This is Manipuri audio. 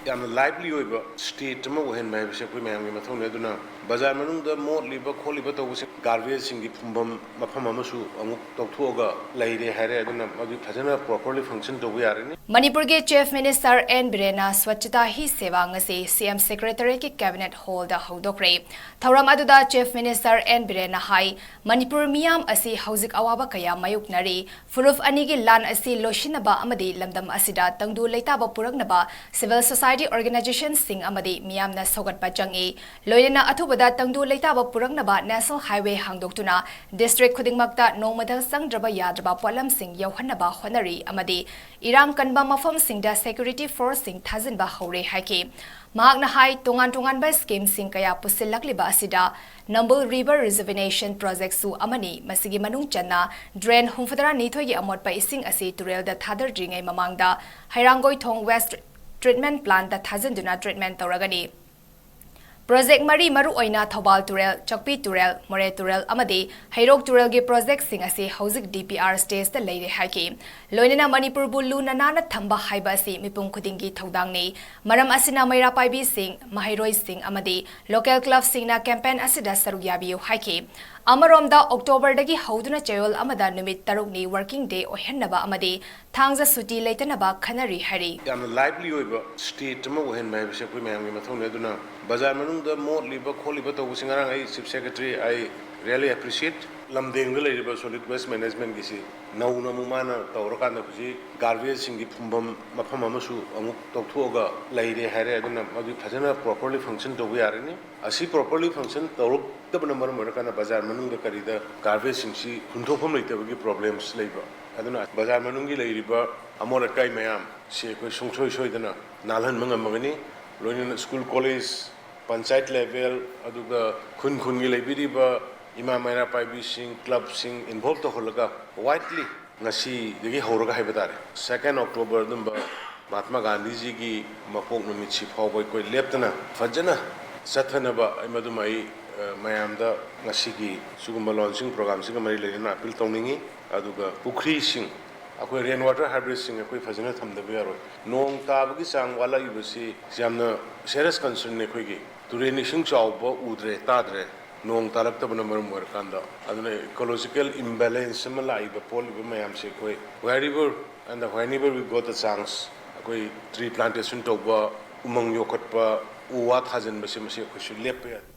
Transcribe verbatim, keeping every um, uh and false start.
ꯌꯥꯝꯅ ꯂꯥꯏꯚꯂꯤ ꯑꯣꯏꯕ ꯁ꯭ꯇꯦꯠ ꯑꯃ ꯑꯣꯏꯍꯟꯕ ꯍꯥꯏꯕꯁꯦ ꯑꯩꯈꯣꯏ ꯃꯌꯥꯝꯒꯤ ꯃꯊꯧꯅꯤ꯫ ꯑꯗꯨꯅ ꯕꯖꯥꯔ ꯃꯅꯨꯡꯗ ꯃꯣꯠꯂꯤꯕ ꯈꯣꯠꯂꯤꯕ ꯇꯧꯕꯁꯦ, ꯒꯥꯔꯕꯦꯖꯁꯤꯡꯒꯤ ꯐꯨꯝꯐꯝ ꯃꯐꯝ ꯑꯃꯁꯨ ꯑꯃꯨꯛ ꯇꯧꯊꯣꯛꯑꯒ ꯂꯩꯔꯦ ꯍꯥꯏꯔꯦ꯫ ꯑꯗꯨꯅ ꯃꯗꯨ ꯐꯖꯅ ꯄ꯭ꯔꯣꯄꯔꯂꯤ ꯐꯪꯁꯟ ꯇꯧꯕ ꯌꯥꯔꯅꯤ꯫ ꯃꯅꯤꯄꯨꯔꯒꯤ ꯆꯤꯐ ꯃꯤꯅꯤꯁꯇꯔ ꯑꯦꯟ ꯕꯤꯔꯦꯟꯅ ꯁ꯭ꯋꯥꯆꯇꯥ ꯍꯤ ꯁꯦꯕꯥ ꯉꯁꯤ ꯁꯤ ꯑꯦꯝ ꯁꯦꯀ꯭ꯔꯦꯇꯔꯤꯌꯦꯠꯀꯤ ꯀꯦꯕꯤꯅꯦꯠ ꯍꯣꯜꯗ ꯍꯧꯗꯣꯛꯈ꯭ꯔꯦ꯫ ꯊꯧꯔꯝ ꯑꯗꯨꯗ ꯆꯤꯐ ꯃꯤꯅꯤꯁꯇꯔ ꯑꯦꯟ ꯕꯤꯔꯦꯟꯅ ꯍꯥꯏ, ꯃꯅꯤꯄꯨꯔ ꯃꯤꯌꯥꯝ ꯑꯁꯤ ꯍꯧꯖꯤꯛ ꯑꯋꯥꯕ ꯀꯌꯥ ꯃꯥꯌꯣꯛꯅꯔꯤ꯫ ꯐꯨꯔꯨꯞ ꯑꯅꯤꯒꯤ ꯂꯥꯟ ꯑꯁꯤ ꯂꯣꯏꯁꯤꯟꯅꯕ ꯑꯃꯗꯤ ꯂꯝꯗꯝ ꯑꯁꯤꯗ ꯇꯪꯗꯨ ꯂꯩꯇꯥꯕ ꯄꯨꯔꯛꯅꯕ civil society organizationꯁꯤꯡ ꯑꯃꯗꯤ ꯃꯤꯌꯥꯝꯅ ꯁꯧꯒꯠꯄ ꯆꯪꯏ꯫ ꯂꯣꯏꯅꯅ ꯑꯊꯨꯕꯗ ꯇꯪꯗꯨ ꯂꯩꯇꯥꯕ ꯄꯨꯔꯛꯅꯕ national highway ꯍꯥꯡꯗꯣꯛꯇꯨꯅ district ꯈꯨꯗꯤꯡꯃꯛꯇ ꯅꯣꯡꯃꯗ ꯆꯪꯗ꯭ꯔꯕ ꯌꯥꯗ꯭ꯔꯕ ꯄꯣꯠꯂꯝꯁꯤꯡ ꯌꯧꯍꯟꯅꯕ ꯍꯣꯠꯅꯔꯤ ꯑꯃꯗꯤ ꯏꯔꯥꯡ ꯀꯟꯕ ꯃꯐꯝꯁꯤꯡꯗ security forceꯁꯤꯡ ꯊꯥꯖꯤꯟꯕ ꯍꯧꯔꯦ ꯍꯥꯏꯈꯤ꯫ ꯃꯍꯥꯛꯅ ꯍꯥꯏ, ꯇꯣꯉꯥꯟ ꯇꯣꯉꯥꯟꯕ schemeꯁꯤꯡ ꯀꯌꯥ ꯄꯨꯁꯤꯜꯂꯛꯂꯤꯕ ꯑꯁꯤꯗ Nambul River Rejuvenation Projectꯁꯨ ꯑꯃꯅꯤ꯫ ꯃꯁꯤꯒꯤ ꯃꯅꯨꯡ ꯆꯟꯅ drain ꯍꯨꯝꯐꯨꯇꯔꯥ ꯅꯤꯊꯣꯏꯒꯤ ꯑꯃꯣꯠꯄ ꯏꯁꯤꯡ ꯑꯁꯤ ꯇꯨꯔꯦꯜꯗ ꯊꯥꯗꯗ꯭ꯔꯤꯉꯩ ꯃꯃꯥꯡꯗ ꯍꯩꯔꯥꯡꯒꯣꯏꯊꯣꯡ Waste Treatment Plantꯇ ꯊꯥꯖꯤꯟꯗꯨꯅ treatment ꯇꯧꯔꯒꯅꯤ꯫ Project ꯃꯔꯤ, ꯃꯔꯨ ꯑꯣꯏꯅ ꯊꯧꯕꯥꯜ ꯇꯨꯔꯦꯜ, ꯆꯥꯛꯄꯤ ꯇꯨꯔꯦꯜ, ꯃꯣꯔꯦ ꯇꯨꯔꯦꯜ ꯑꯃꯗꯤ ꯍꯩꯔꯣꯛ ꯇꯨꯔꯦꯜꯒꯤ projectꯁꯤꯡ ꯑꯁꯤ ꯍꯧꯖꯤꯛ D P R stageꯇ ꯂꯩꯔꯦ ꯍꯥꯏꯈꯤ꯫ ꯂꯣꯏꯅꯅ ꯃꯅꯤꯄꯨꯔꯕꯨ ꯂꯨꯅ ꯅꯥꯟꯅ ꯊꯝꯕ ꯍꯥꯏꯕ ꯑꯁꯤ ꯃꯤꯄꯨꯝ ꯈꯨꯗꯤꯡꯒꯤ ꯊꯧꯗꯥꯡꯅꯤ꯫ ꯃꯔꯝ ꯑꯁꯤꯅ ꯃꯩꯔꯥ ꯄꯥꯏꯕꯤꯁꯤꯡ, ꯃꯍꯩꯔꯣꯏꯁꯤꯡ ꯑꯃꯗꯤ local clubꯁꯤꯡꯅ campaign ꯑꯁꯤꯗ ꯁꯔꯨꯛ ꯌꯥꯕꯤꯌꯨ ꯍꯥꯏꯈꯤ꯫ ꯑꯃꯔꯣꯝꯗ, Octoberꯗꯒꯤ ꯍꯧꯗꯨꯅ ꯆꯌꯣꯜ ꯑꯃꯗ ꯅꯨꯃꯤꯠ ꯇꯔꯨꯛꯅꯤ working day ꯑꯣꯏꯍꯟꯅꯕ ꯑꯃꯗꯤ ꯊꯥꯡꯖ ꯁꯨꯇꯤ ꯂꯩꯇꯅꯕ ꯈꯟꯅꯔꯤ ꯍꯥꯏꯔꯤ꯫ ꯌꯥꯝꯅ ꯂꯥꯏꯚꯂꯤ ꯑꯣꯏꯕ ꯁ꯭ꯇꯦꯠ ꯑꯃ ꯑꯣꯏꯍꯟꯕ ꯍꯥꯏꯕꯁꯦ ꯑꯩꯈꯣꯏ ꯃꯌꯥꯝꯒꯤ ꯃꯊꯧꯅꯤ꯫ ꯑꯗꯨꯅ ꯕꯖꯥꯔ ꯃꯅꯨꯡꯗ ꯃꯣꯠꯂꯤꯕ ꯈꯣꯠꯂꯤꯕ ꯇꯧꯕꯁꯤ, ꯉꯔꯥꯡ ꯑꯩ Chief Secretary, I really appreciate ꯂꯝꯗꯦꯡꯗ ꯂꯩꯔꯤꯕ solid waste managementꯒꯤꯁꯤ ꯅꯧꯅ ꯑꯃꯨꯛ ꯃꯥꯅ ꯇꯧꯔꯀꯥꯟꯗ ꯍꯧꯖꯤꯛ ꯒꯥꯔꯕꯦꯖꯁꯤꯡꯒꯤ ꯐꯨꯝꯐꯝ ꯃꯐꯝ ꯑꯃꯁꯨ ꯑꯃꯨꯛ ꯇꯧꯊꯣꯛꯑꯒ ꯂꯩꯔꯦ ꯍꯥꯏꯔꯦ꯫ ꯑꯗꯨꯅ ꯃꯗꯨ ꯐꯖꯅ properly function ꯇꯧꯕ ꯌꯥꯔꯅꯤ꯫ ꯑꯁꯤ properly function ꯇꯧꯔꯛꯇꯕꯅ ꯃꯔꯝ ꯑꯣꯏꯔꯀꯥꯟꯗ ꯕꯖꯥꯔ ꯃꯅꯨꯡꯗ ꯀꯔꯤꯗ ꯒꯥꯔꯕꯦꯖꯁꯤꯡꯁꯤ ꯍꯨꯟꯗꯣꯛꯐꯝ ꯂꯩꯇꯕꯒꯤ problems ꯂꯩꯕ꯫ ꯑꯗꯨꯅ ꯕꯖꯥꯔ ꯃꯅꯨꯡꯒꯤ ꯂꯩꯔꯤꯕ ꯑꯃꯣꯠ ꯑꯀꯥꯏ ꯃꯌꯥꯝꯁꯤ ꯑꯩꯈꯣꯏ ꯁꯨꯡꯁꯣꯏ ꯁꯣꯏꯗꯅ ꯅꯥꯜꯍꯟꯕ ꯉꯝꯃꯒꯅꯤ꯫ ꯂꯣꯏꯅꯅ school, college, ꯄꯟꯆꯥꯌꯠ level, ꯑꯗꯨꯒ ꯈꯨꯟ ꯈꯨꯟꯒꯤ ꯂꯩꯕꯤꯔꯤꯕ ꯏꯃꯥ ꯃꯩꯔꯥ ꯄꯥꯏꯕꯤꯁꯤꯡ, clubꯁꯤꯡ involve ꯇꯧꯍꯜꯂꯒ widely ꯉꯁꯤꯗꯒꯤ ꯍꯧꯔꯒ ꯍꯥꯏꯕ ꯇꯥꯔꯦ, second October ꯑꯗꯨꯝꯕ ꯃꯍꯥꯠꯃꯥ ꯒꯥꯟꯙꯤꯖꯤꯒꯤ ꯃꯄꯣꯛ ꯅꯨꯃꯤꯠꯁꯤ ꯐꯥꯎꯕ ꯑꯩꯈꯣꯏ ꯂꯦꯞꯇꯅ ꯐꯖꯅ ꯆꯠꯊꯅꯕ ꯑꯩ ꯃꯗꯨꯃ ꯑꯩ, ꯑ, ꯃꯌꯥꯝꯗ ꯉꯁꯤꯒꯤ ꯁꯤꯒꯨꯝꯕ launching programꯁꯤꯒ ꯃꯔꯤ ꯂꯩꯅꯅ appeal ꯇꯧꯅꯤꯡꯉꯤ꯫ ꯑꯗꯨꯒ ꯄꯨꯈ꯭ꯔꯤꯁꯤꯡ, ꯑꯩꯈꯣꯏ rain water harvestꯁꯤꯡ ꯑꯩꯈꯣꯏ ꯐꯖꯅ ꯊꯝꯗꯕ ꯌꯥꯔꯣꯏ꯫ ꯅꯣꯡ ꯇꯥꯕꯒꯤ ꯆꯥꯡ ꯋꯥꯠꯂꯛꯏꯕꯁꯤ ꯌꯥꯝꯅ serious concernꯅꯤ꯫ ꯑꯩꯈꯣꯏꯒꯤ ꯇꯨꯔꯦꯟ ꯏꯁꯤꯡ ꯆꯥꯎꯕ ꯎꯗ꯭ꯔꯦ, ꯇꯥꯗ꯭ꯔꯦ꯫ ꯅꯣꯡ ꯇꯥꯔꯛꯇꯕꯅ ꯃꯔꯝ ꯑꯣꯏꯔꯀꯥꯟꯗ꯫ ꯑꯗꯨꯅ ecological imbalance ꯑꯃ ꯂꯥꯛꯏꯕ, ꯄꯣꯛꯂꯤꯕ ꯃꯌꯥꯝꯁꯦ ꯑꯩꯈꯣꯏ wherever and whenever we got the chance, ꯑꯩꯈꯣꯏ tree plantation ꯇꯧꯕ, ꯎꯃꯪ ꯌꯣꯛꯈꯠꯄ, ꯎ ꯋꯥ ꯊꯥꯖꯤꯟꯕꯁꯦ, ꯃꯁꯤ ꯑꯩꯈꯣꯏꯁꯨ ꯂꯦꯞꯄ ꯌꯥꯗꯦ꯫